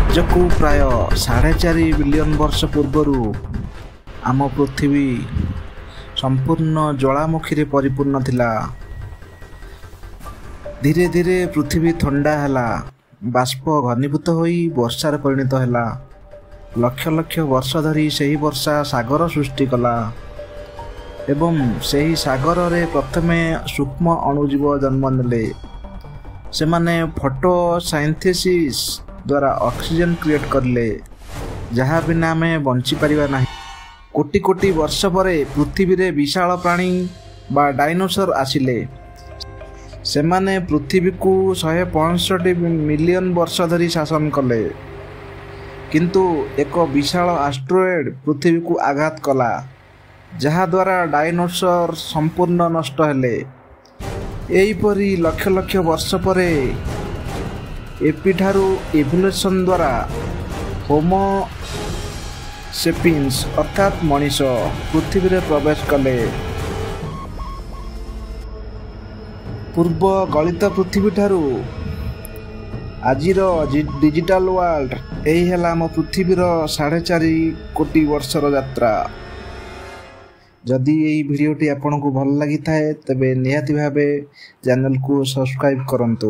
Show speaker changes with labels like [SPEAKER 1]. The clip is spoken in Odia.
[SPEAKER 1] ଆଜକୁ ପ୍ରାୟ 4.5 ବିଲିୟନ ବର୍ଷ ପୂର୍ବରୁ ଆମ ପୃଥିବୀ ସମ୍ପୂର୍ଣ୍ଣ ଜ୍ୱାଳାମୁଖୀରେ ପରିପୂର୍ଣ୍ଣ ଥିଲା। ଧୀରେ ଧୀରେ ପୃଥିବୀ ଥଣ୍ଡା ହେଲା, ବାଷ୍ପ ଘନୀଭୂତ ହୋଇ ବର୍ଷାରେ ପରିଣତ ହେଲା। ଲକ୍ଷ ଲକ୍ଷ ବର୍ଷ ଧରି ସେହି ବର୍ଷା ସାଗର ସୃଷ୍ଟି କଲା ଏବଂ ସେହି ସାଗରରେ ପ୍ରଥମେ ସୂକ୍ଷ୍ମ ଅଣୁଜୀବ ଜନ୍ମ ନେଲେ। ସେମାନେ ଫଟୋସାଇନ୍ଥେସିସ୍ ଦ୍ୱାରା ଅକ୍ସିଜେନ୍ କ୍ରିଏଟ୍ କଲେ, ଯାହା ବିନା ଆମେ ବଞ୍ଚିପାରିବା ନାହିଁ। କୋଟି କୋଟି ବର୍ଷ ପରେ ପୃଥିବୀରେ ବିଶାଳ ପ୍ରାଣୀ ବା ଡାଇନୋସର ଆସିଲେ। ସେମାନେ ପୃଥିବୀକୁ 165 ମିଲିୟନ ବର୍ଷ ଧରି ଶାସନ କଲେ। କିନ୍ତୁ ଏକ ବିଶାଳ ଆଷ୍ଟ୍ରୋଏଡ୍ ପୃଥିବୀକୁ ଆଘାତ କଲା, ଯାହାଦ୍ୱାରା ଡାଇନୋସର ସମ୍ପୂର୍ଣ୍ଣ ନଷ୍ଟ ହେଲେ। ଏହିପରି ଲକ୍ଷ ଲକ୍ଷ ବର୍ଷ ପରେ ଏପିଠାରୁ ଇଭଲ୍ୟୁସନ୍ ଦ୍ୱାରା ହୋମୋ ସେପିନ୍ସ ଅର୍ଥାତ୍ ମଣିଷ ପୃଥିବୀରେ ପ୍ରବେଶ କଲେ। ପୂର୍ବ ଗଳିତ ପୃଥିବୀଠାରୁ ଆଜିର ଡିଜିଟାଲ ୱାର୍ଲଡ, ଏହି ହେଲା ଆମ ପୃଥିବୀର 4.5 କୋଟି ବର୍ଷର ଯାତ୍ରା। ଯଦି ଏହି ଭିଡ଼ିଓଟି ଆପଣଙ୍କୁ ଭଲ ଲାଗିଥାଏ, ତେବେ ନିହାତି ଭାବେ ଚ୍ୟାନେଲକୁ ସବସ୍କ୍ରାଇବ୍ କରନ୍ତୁ।